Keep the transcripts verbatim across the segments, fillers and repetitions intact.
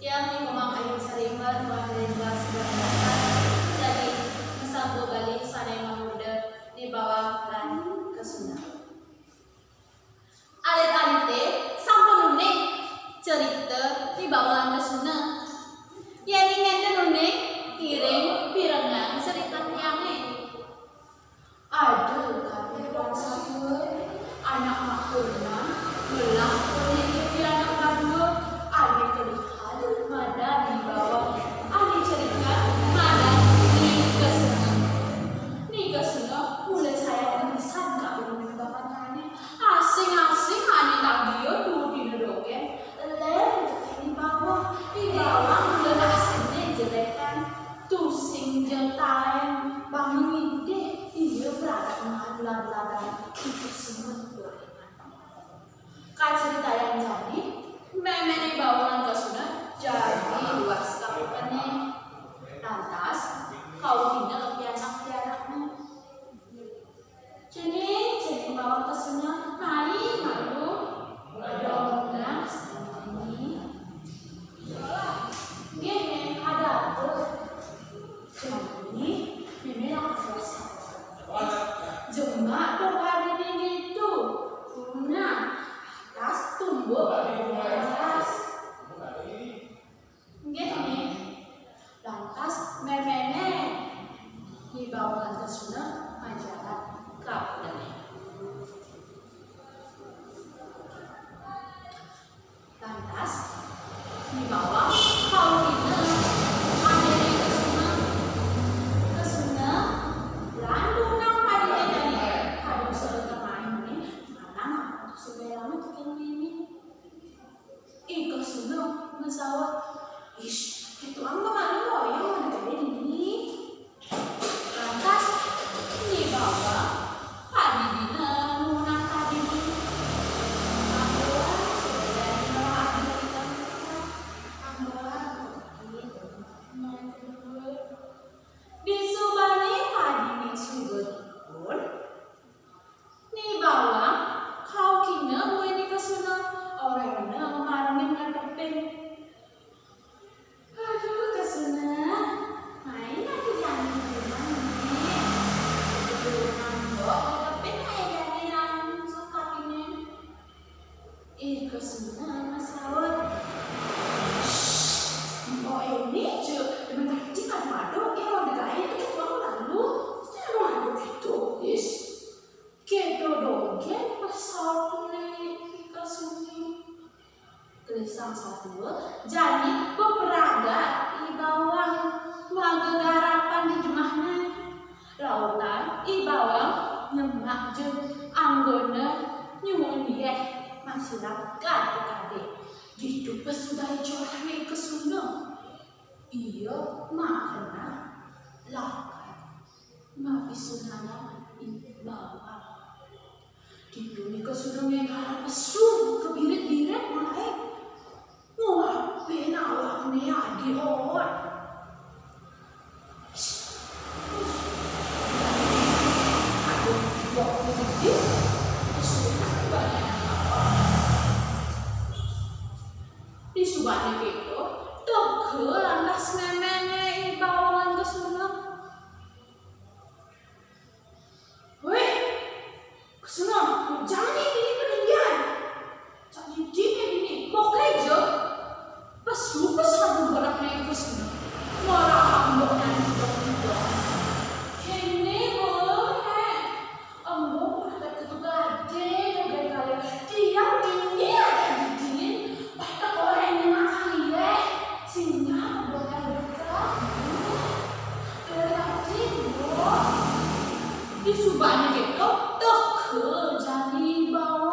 Tiang Ni Komang Ayu Sarimbar, Tuan Rimbar Sidoarjo. Jadi, masanggup gali sané mamurda Ni Bawang lan Kesuna. Alit-alité sampun uning cerita Ni Bawang lan Kesuna. Yén nénten uning, ngiring pirengang cerita tiangé. Aduh, kabéh bangsa dua, anak makuna, ngelah kulit di anak dadua, ané kelihan madan Ni Bawang, ané cerikan madan Ni Kesuna. Ni Kesuna mulai sayang pisan ka ulun bapantané. Asing-asing ané tagiah tuur dina dogén, lén tekén Ni Bawang. Ni Bawang mula asinné jelékan. Tusing ja taén banging idih, iya pradakna lad-ladan icuk semut goréngan. Kacaritayang jani, mémé Ni Bawang lan Kesuna jagi luas ka pekené. Lantas, kaukina pianak-pianakna. Cening, cening Bawang Kesuna, mai malu. Ada omongan, cening. Nggih, Mémé, ada apa? Jani, Mémé lagi puasa. Jemak to padiné ditu. Nah, tas tumbuk di atas. Nggih, Ni. Lantas méméné Ni Bawang lan Kesuna majalan ka pekené. Lantas Ni Bawang kaukina ané Kesuna. Kesuna, landu nang padiné jani. Kadung sore kemain né, manang aku sudah lama tukang ini. Ih, Kesuna masaut, "Ish, itu ang bakal loyang mana gede ini." Lantas, Ni Bawang, padi dina nunang tadi dina. Amboan, sudah dina adi kita. Amboan, ini main kedua. Disubané padiné suba pun, Ni Bawang kaukina buin Ni Kesuna, oréngna marengin ngadepin. Aduh, Kesuna, main lagi jangan rumah nih. Aduh, ngambok, ngadepin aja jani langsung kakinya. Ih, Kesuna masaut. Shh, mbok ini je, demen tadi kan madu, ya udah gaé itu tuang lalu. Saya mau adu itu, is. Kéto dogén pasaut Ni Kesuna. Gelisang satua, jani bepraga I Bawang magegarapan di jumahna. Lautan I Bawang nyemak jeung anggona nyuun yéh masilang kadé-kadé. Ditu pesudah corané Kesuna. Iya, makena lakar mapisunangan I Bawang. Ditu Ni Kesuna ngénggalan pesu kebirit-birit mulai nguapin awakné adi hot. Aduh, wong gedé, pesu banyak apa? Disubané kéto, teka lantas méméné I Bawang lan Kesuna. Wéh, Kesuna, jangan ini pendidikan. Cak didin ya dini, pokoknya aja. Pesu, pesu aku berak nih Kesuna. Malah ambok nanti dok. Kéné boleh. Ambo mata ketu gadé, gadé kali. Tiang dingin aja dingin. Pakai orang yang makan ya. Sinyal ambo kan dekat. Dari tadi, Mbok. Di subahnya gitu, teka jani Bawang.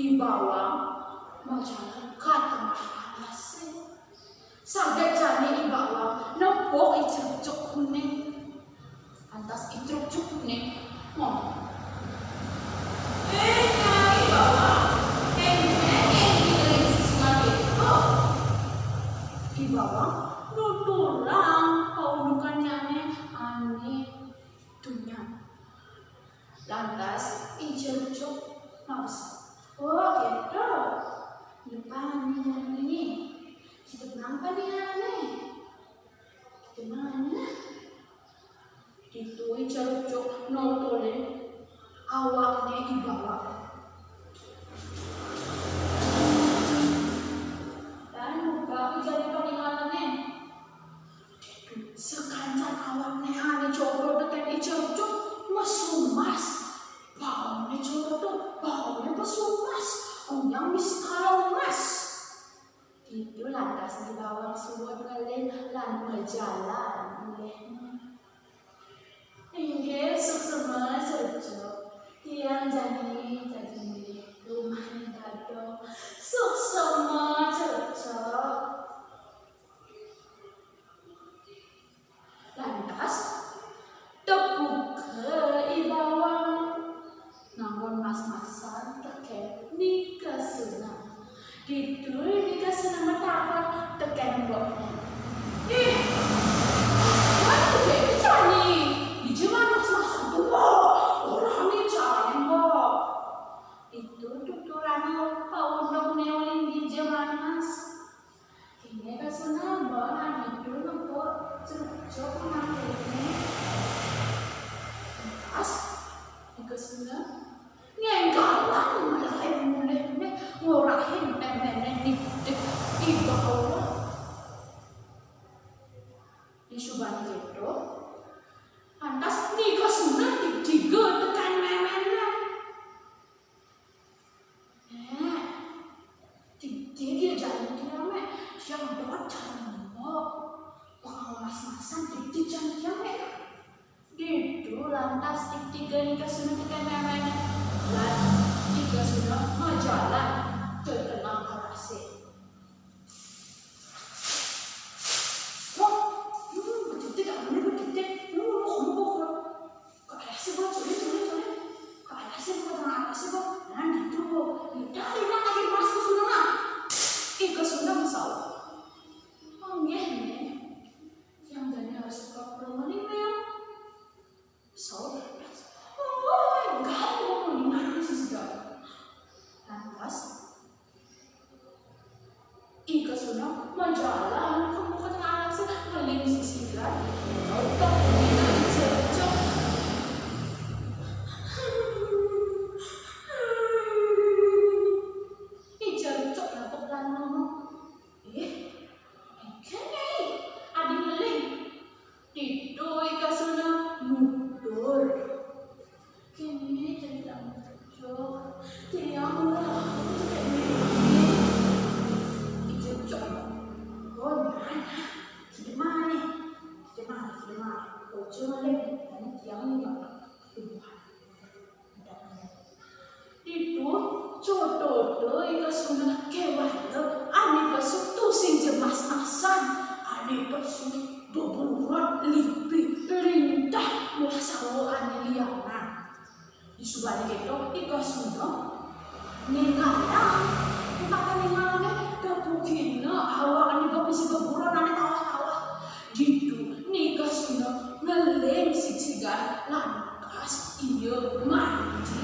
I Bawang majalan ka tengah alasé. Saget jani I Bawang nepuk I Crukcuk kuning. Lantas I Crukcuk kuning ngomong, "Éh, Nyai Bawang, éngkén ngiring sesuman kéto?" I Bawang nuturang paundukannyané ané dunya. Lantas I Crukcuk mabesep, "Oh, kéto. Napa ané jani? Kita napa né ané? Kita mana?" Ditu I Crukcuk notulin awakné I Bawang. Lan muka jani paningalané. Sakancan awakné ané coro tekén I Crukcuk masumas. Baoné coro, baoné pasumas. Onyang misi kalong mas. Ditu lantas I Bawang suud ngeling lan majalan mulihné. Inggih, suksma Crukcuk. Tiang jani dadi mulih rumahné Gadong. Suksma Crukcuk. Lantas, tepuka I Bawang nganggon mas-masan tekén Ni Kesuna. Ditu Ni Kesuna matakon tekén embokné, "Ih, Wan, dija jani? Dija mas-masan to, Mbok? Orahang jani, Mbok." Ditu tuturang paundukné uli dija mas-mas. Kéné Kesuna, Mbok, nang ditu nepuk Crukcuk nang kéné. Lantas, Ni Kesuna ngénggalang malaib mulihné ngorahin méméné nitih I Bawang. Disubané kéto, lantas Ni Kesuna digdiga tekén méméné. "Nék, dija jani tiang, Mék. Tiang dot jani, Mbok. Pang mas-masan dija jani tiang, Mék." Ditu lantas digdiga Ni Kesuna tekén méméné. Lan Ni Kesuna majalan ka tengah alasé. Wah, hmm, bedidit, anu bedidit. Hmm, kamu kok ka alasé, Mbok, colé, colé, colé. Ka alasé, Mbok, ka tengah alasé, Mbok. Nah, ditu, Mbok. Nah, lintang lagi Mas Kesuna, nah. I Kesuna masaur, "Oh, nggih, nggih. Tiang jani harus ka pura malih, Mék." Saur Lantas, "Oh, énggal, Mbok, ninggal sisigan." Lantas, I Kesuna majalan ka muka tengah alasé, ngeling sisigan, ngelotok ninggal I Crukcuk. I Crukcuk nangkep lan ngomong, "Ih, éngkén, Nyai, adi ngeling." Ditu I Kesuna nutur, "Kéné carita Ni Crukcuk. Tiang mula aku kéné." I Crukcuk, "Oh, nah, nah. Kita mah nih. Kita mah, kita mah. Ojo ngeling. Karena tiang nih bakal ketubuhan." Ditu, cotota I Kesuna kéwala ané pesu tusing ja mas-masan, ané pesu beburon, lipi, lintah, muah sawa ané lianan. Disubané kéto, I Kesuna ningalang, muka ningalangé, tepukina awak ané bepisi beburon ané tawah-tawah. Ditu, Ni Kesuna ngeling sisigan lan Pas ia mandi.